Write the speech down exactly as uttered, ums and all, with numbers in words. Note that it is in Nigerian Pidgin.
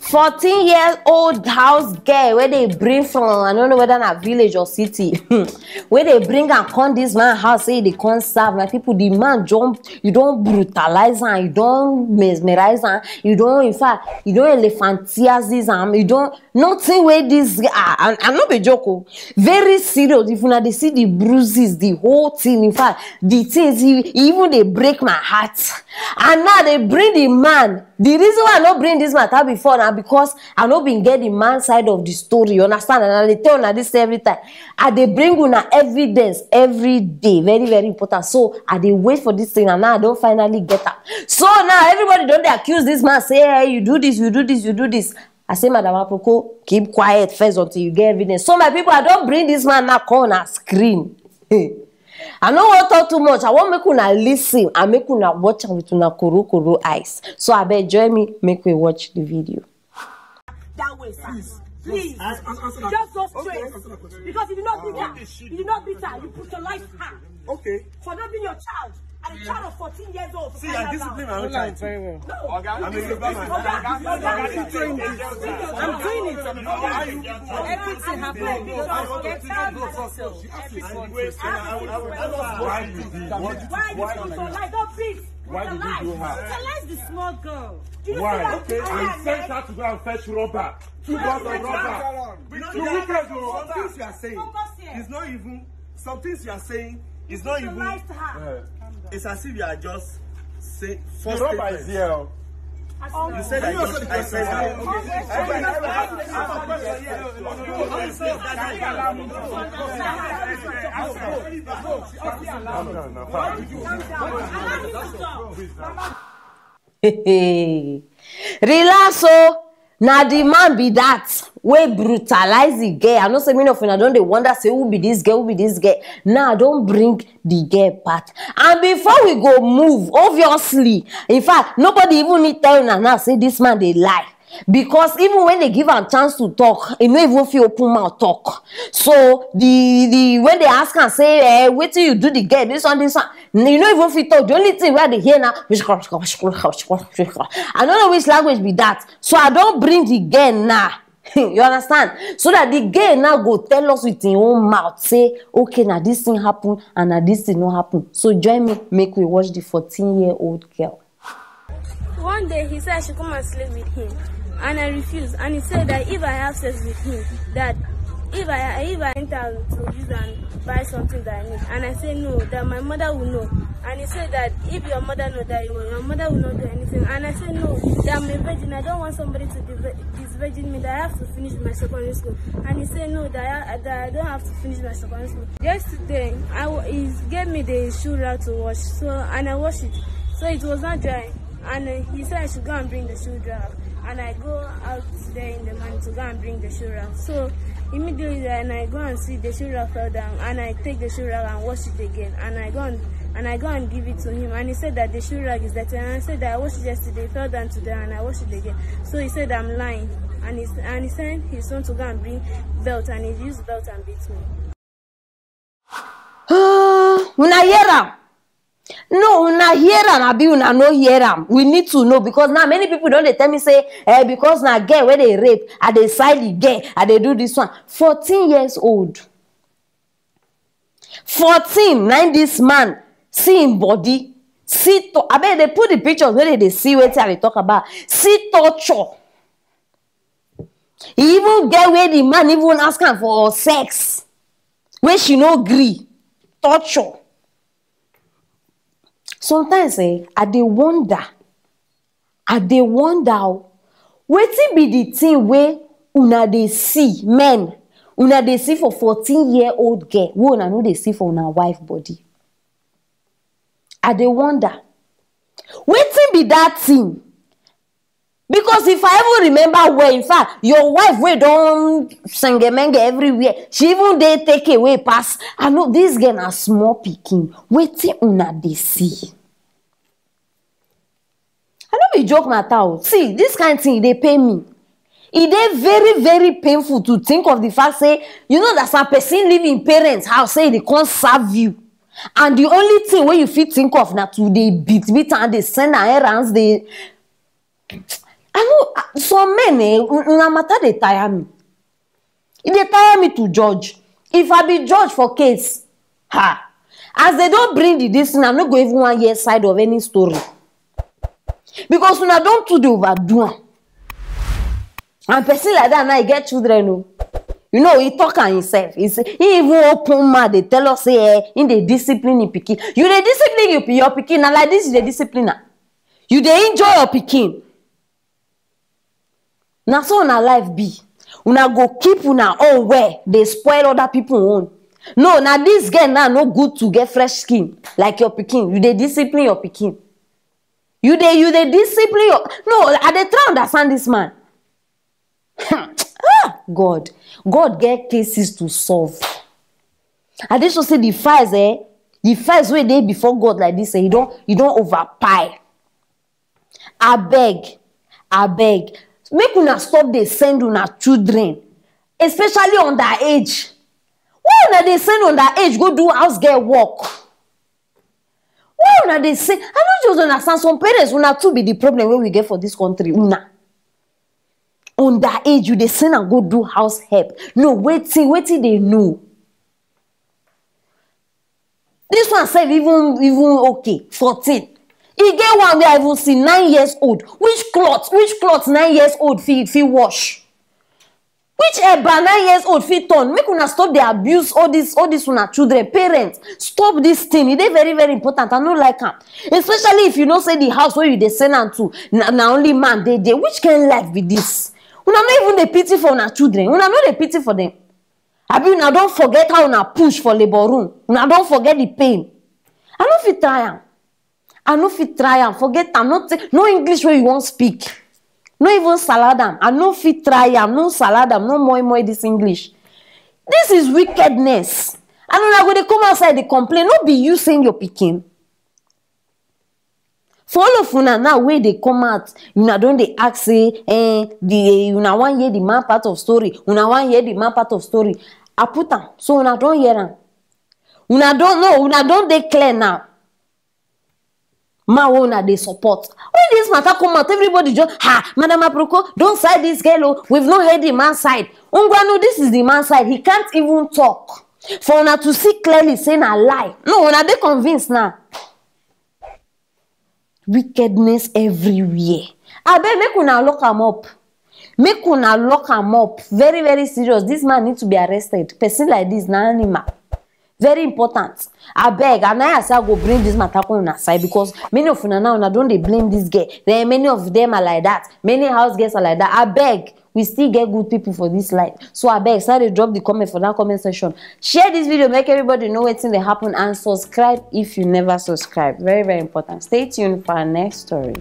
Fourteen year old house girl wey dey bring from, I no know whether na village or city, wey dey bring am come this man house, say e dey come serve. My people, the man jump, you don brutalize am, you don mesmerize am, you don, in fact, you don elephantiasis am, you don, nothing wey this, ah, I, I no be joke o, very serious. If una dey see the bruises, the whole thing, in fact, the things, he, he even dey break my heart. And now they bring the man. The reason why I no bring this matter before now, because I no been get the man side of the story, you understand? And I dey tell una this every time. I dey bring una evidence every day, very, very important. So I dey wait for this thing, and now I don finally get am. So now everybody don dey accuse this man, say, "Hey, you do this, you do this, you do this." I say, "Madam Aproko, keep quiet first until you get evidence." So my people, I don bring this man now come on screen. I no wan talk too much. I wan make una listen and make una watch am with una koro koro eyes. So abeg, join me, make we watch the video. That way, sir. Please. Please. Just go straight. Because you did not beat her. You did not beat her. You brutalized her. Okay. For not being your child. And a child of fourteen years old. See, I discipline my own child. Very well. No. Oga, I'm a Yoruba man. Oga, Oga, I'm doing it. I'm doing it. Everything happened because of your child. Why did you do, why did you do her? Brutalize the small girl. Why? Okay, and you sent her to go and fetch rubber. Two bags of rubber. You wicked o. Some things you are saying is not even, some things you are saying is not even, uh, it's as if you are just saying false statements. The rubber is here o. You said I said that. Relax o. Na the man be that wey brutalize the girl. I know say many of una don dey wonder, say, "Who be this girl? Who be this girl?" Now I don bring the girl part. And before we go move, obviously, in fact, nobody even need tell una now say this man dey lie. Because even when they give am chance to talk, he no even fit open mouth talk. So the the when they ask am say, "Eh, wetin you do the girl? This one, this one," you no even fit talk. The only thing wey I dey hear na, I no know which language be that. So I don bring the girl now. You understand? So that the girl now go tell us with him own mouth, say, "Okay, now this thing happen and now this thing no happen." So join me, make we watch the fourteen year old girl. One day he said I should come and sleep with him, and I refused. And he said that if I have sex with him, that if I if I enter to use and buy something that I need, and I say no, that my mother will know. And he said that if your mother know that you, your mother will not do anything. And I said no, that I'm a virgin. I don't want somebody to dis-, disvirgin me. That I have to finish my secondary school. And he said no, that I, that I don't have to finish my secondary school. Yesterday, I w- he gave me the shoe rack to wash, so, and I washed it. So it was not dry. And uh, he said I should go and bring the shoe rack. And I go out there in the morning to go and bring the shoe rack. So immediately, and I go and see the shoe rack fell down, and I take the shoe rack and wash it again. And I go and, and I go and give it to him. And he said that the shoe rack is dirty. And I said that I washed it yesterday, it fell down today, and I washed it again. So he said I'm lying. And he, s- and he sent his son to go and bring belt, and he used belt and beat me. Una hear am? No, una hear am, abi una no hear am? We need to know, because now many people don dey tell me say, "Eh, because na girl wey dey rape, I dey side the girl, I dey do this one." Fourteen years old. Fourteen, na im this man see him body. See, to- abeg, they put the pictures where they see wetin I dey talk about. See torture. He even get where the man even ask am for sex, wey she no gree. Torture. Sometimes, eh, I dey wonder. I dey wonder o, wetin be the thing wey una dey see, men, una dey see for fourteen year old girl, wey una no dey see for una wife body? I dey wonder. Wetin be that thing? Because if I even remember well, in fact, your wife wey don sengemenge everywhere, she even dey take away pass. I know this girl na small pikin. Wetin una dey see? I no be joke matter o. See, this kind thing, e dey pain me. E dey very, very painful to think of the fact say, you know that some person live in parents' house, say they can't serve you. And the only thing wey you fit think of na to dey beat, beat and dey send her errands, dey I no, I, Some men, eh, una matter dey tire me. E dey tire me to judge. If I be judge for case, ha, as they don bring the this thing, I no go even wan hear side of any story. Because una don too dey overdo am. And person like that now, e get children o. You know, he talk am himself. He say, he even open mouth dey tell us say, eh, he dey discipline him pikin. You dey discipline your, your pikin? Na like this you dey discipline am? You dey injure your pikin? Na so una life be. Una go keep una own well, dey spoil other people own. No, na this girl now no good to get fresh skin like your pikin. You dey discipline your pikin. You dey, you dey discipline your, no, I dey try understand this man. Ah, God, God get cases to solve. I dey sure say the files, eh, the files wey dey before God like this, eh, e don, e don overpile. Abeg, abeg, make una stop dey send una children, especially underage. Why una dey send underage go do house girl work? Why una dey send? I no just understand. Some parents, una too be the problem wey we get for this country. Una underage, you dey send am go do house help. No, wetin, wetin dey know? This one sef even, even okay, fourteen. E get one wey I even see, nine years old. Which cloth, which cloth nine years old fit, fit wash? Which eba nine years old fit turn? Make una stop dey abuse all this, all this una children. Parents, stop this thing. E dey very, very important. I no like am. Especially if you know say the house wey you dey send am to, na, na only man dey there. Which kind life be this? Una no even dey pity for una children. Una no dey pity for them. Abi una don forget how una push for labour room? Una don forget the pain? I no fit try am. I no fit try am. Forget am. No, no English wey you wan speak. No even salad am. I no fit try am. No salad am. No moi moi this English. This is wickedness. And una go dey come outside dey complain. No be you send your pikin. For all of una now wey dey come out, una don dey ask say, eh, the, una wan hear the man part of story, una wan hear the man part of story. I put am, so una don hear am. Una don know, una don dey clear now. Man wey una dey support. When this matter come out, everybody just, ha, Madam Aproko, don't side this girl o. We've not heard the man side. Ngwanu, this is the man side. He can't even talk. For una to see clearly say na lie. No, una dey convinced now. Wickedness everywhere. Abeg, make una lock am up. Make una lock am up. Very, very serious. This man need to be arrested. Person like this na animal. Very important. Abeg, and I say I go bring this matter come una side, because many of una now, una don dey blame this girl. Then many of them are like that. Many house girls are like that. Abeg, we still get good people for this life. So abeg, start dey drop the comment for that comment section. Share this video, make everybody know wetin dey happen, and subscribe if you never subscribe. Very, very important. Stay tuned for our next story.